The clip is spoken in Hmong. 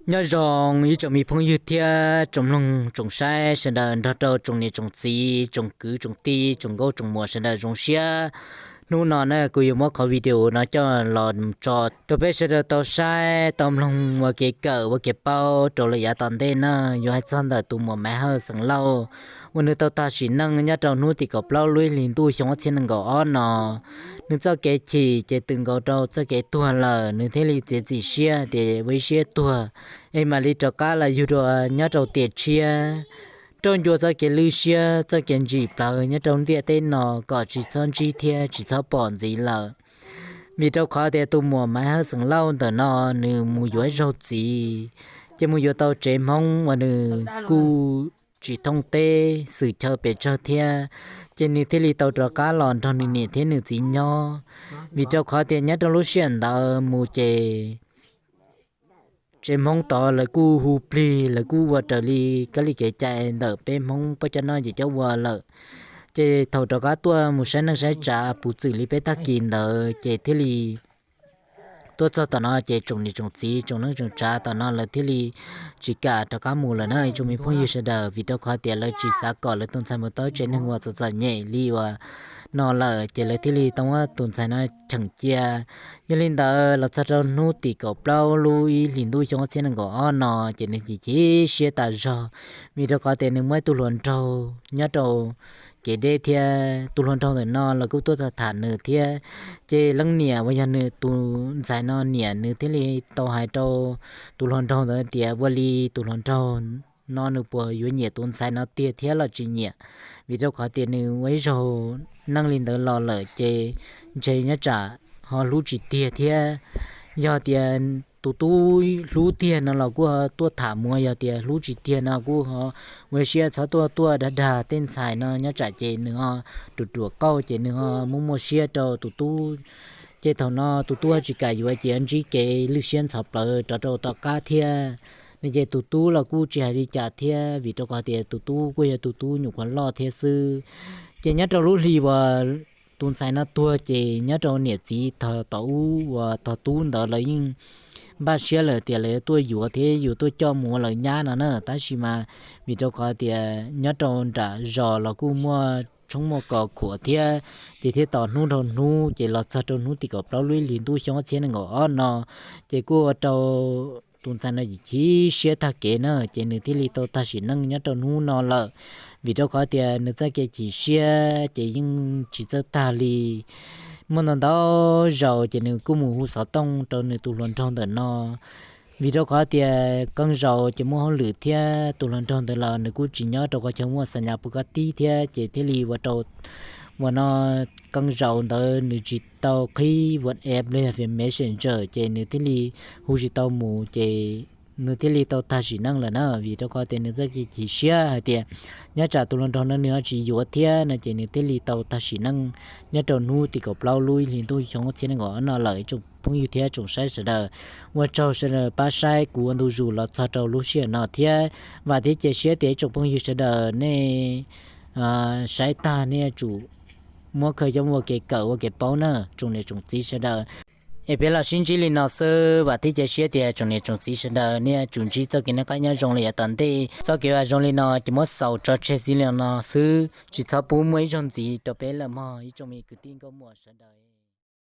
Nyob zoo ib tsoom me phooj ywg thiab tsoom mloog tsoom saib sawv daws nrog rau tsoom niam tsoom txiv tsoom kwv tsoom tij tsoom nkauj tsoom muam sawv daws zoo siab. Hnub no na kuv yuav muab qhov video no coj los tso rau peb sawv daws tau saib tau mloog ua kev kawm ua kev paub rau lawm yav tom ntej na. Yuav hais txog ntawm tus muam Maiv Hawj xeem Lauj uas nws tau tag sim neej nyob rau hnub tim kaum plaub lub ib hlis ntuj xyoo ob txhiab nees nkaum ob no. Nws txoj kev chim ces twb nkaus rau txoj kev tuag lawm, nws thiaj li txiav txim siab tias ua ib siab tuag es mam li rov qab los yug dua nyob rau tiam tshiab, rauj ncua txoj kev lwj siab txoj kev ntsim plawv nyob rau ntiaj teb no kom tsis txhob ntsib thiab tsis txhob pom ntxiv lawm. Vim rau qhov tias tus muam Maiv Hawj xeem Lauj ntawm no nws mus yuav zaug txiv, ces mus yuav tau tsev Hmoob uas nws kuj tsis thooj teb xwm chaw pes tsawg thiab, ces nws thiaj li tau rov qab los nrog nws niam thiab nws txiv nyob. Vim rau qhov tias nyob rau lub sij hawm ntawd mus ces tsev Hmoob tod lawv kuj hu plig, lawv kuj ua raws li kab li kev cai ntawm peb Hmoob pab cov noj ces cov ua lawm. Ces thaum rov qab tuaj mus saib neej saib tsav puv txwm li peb tag kis ntawd ces thiaj li tuaj txog tom no ces tsoom niam tsoom txiv tsoom neej tsoom tsav tom no lawv thiaj li tsis kam rov qab mus lawm na ib tsoom me phooj ywg sawv daws, vim rau qhov tias lawv tsis xav kom lawv tus ntxhais mus tau tsev neeg uas txom txom nyem li uas no lawm, ces lawv thiaj li tau muab tus ntxhais no cheem cia. Yog li ntawd los txog rau hnub tim kaum plaub lub ib hlis ntuj xyoo ob txhiab nees nkaum ob no, ces nws chim chim siab tas zog, vim rau qhov tias nws muaj ib tug hluas nraug nyob rau kev deb thiab tus hluas nraug ntawm no los kuj tuaj tham tham nws thiab. Ces leej niam uas yog nws tus ntxhais no niam nws thiaj li tau hais rau tus hluas nraug ntawd tias ua li tus hluas nraug no nws puas yuav nyiam tus ntxhais no tiag thiab los tsis nyiam, vim rau qhov tias nws ua ib zaug neej li ntawd los lawm ces ntshe nyob tsam ho hlub tsis tiag thiab. Yog tias tus tub hlub tiag no los kuj ho tuaj tham mus, yog tias hlub tsis tiag no kuj ho ua siab txhob tuaj tuaj dag dag tej ntxhais no, nyob tsam ces nws ho ruam ruam qauj ces nws ho muaj muaj siab rau tus tub. Ces thaum no tus tub tsis kam yuav ces ntsib kev lwj siab ntxhov plawv rov rau tom qab thiab. No ces tus tub los kuj tsis hais li cas thiab, vim rau qhov tias tus tub kuj yog tus tub nyuam qhuav loj thiab xwb. Ces nyob rau lub hli uas tus ntxhais no tuag ces nyob rau niam txiv tog tom ub uas tog tub ntawd lawv yeej npaj siab lawm tias lawv yuav tuaj yuav thiab yuav tuaj coj mus ua lawv nyab no na, tab sis mas vim rau qhov tias nyob rau nram zos los kuj muaj tshoob muaj kos khuam thiab, ces thiaj tos hnub dhau hnub, ces los txog rau hnub tim kaum plaub lub ib hlis ntuj xyoo ob txhiab nees nkaum ob no, ces kuj ua rau tus ntxhais no chim chim siab tag kev na, ces nws thiaj li tau tag sim neej nyob rau hnub no lawm. Vim rau qhov tias nws txoj kev chim siab ces yeej tsis txawj tag li. Muaj ntau ntau zaus ces nws kuj mus hu xov tooj rau nws tus hluas nraug ntawm no, vim rau qhov tias qee zaus ces muaj hauj lwm thiab tus hluas nraug ntawd los nws kuj tsis nyob rau qhov chaw muaj xa nyas pus kab tib thiab, ces thiaj li ua rau uas no qee zaus ntawd nws tsis tau qhib WhatsApp li Messenger, ces nws thiaj li hu tsis tau mus, ces nws thiaj li tau tag sim neej lawm na. Vim rau qhov tias nws txoj kev chim siab hais tias nyob tsam tus hluas nraug no nws ho tsis yuav thiab no, ces nws thiaj li tau tag sim neej nyob rau hnub tim kaum plaub lub ib hlis ntuj xyoo ob txhiab nees nkaum no lawm ib tsoom phooj ywg thiab tsoom saib sawv daws. Ua tsaug sawv daws pab saib kuv ua ntu zus los txog rau lub sij hawm no thiab. Vam thiab cia siab tias ib tsoom phooj ywg sawv daws nej saib tag nej yuav tsum muab khaws coj mus ua kev kawm ua kev paub na tsoom niam tsoom txiv sawv daws. Es peb los sib ntsib li no xwb, vam thiab cia siab tias tsoom niam tsoom txiv sawv daws nej yuav tsum ntsib txoj kev noj qab nyob zoo li yav tom ntej. Txoj kev ua zoo li no ces muab xaus tso tseg txij li no xwb, tsis txhob pub muaj ib zaug ntxiv rau peb lawm mog ib tsoom me kwv tij nkauj muam sawv daws.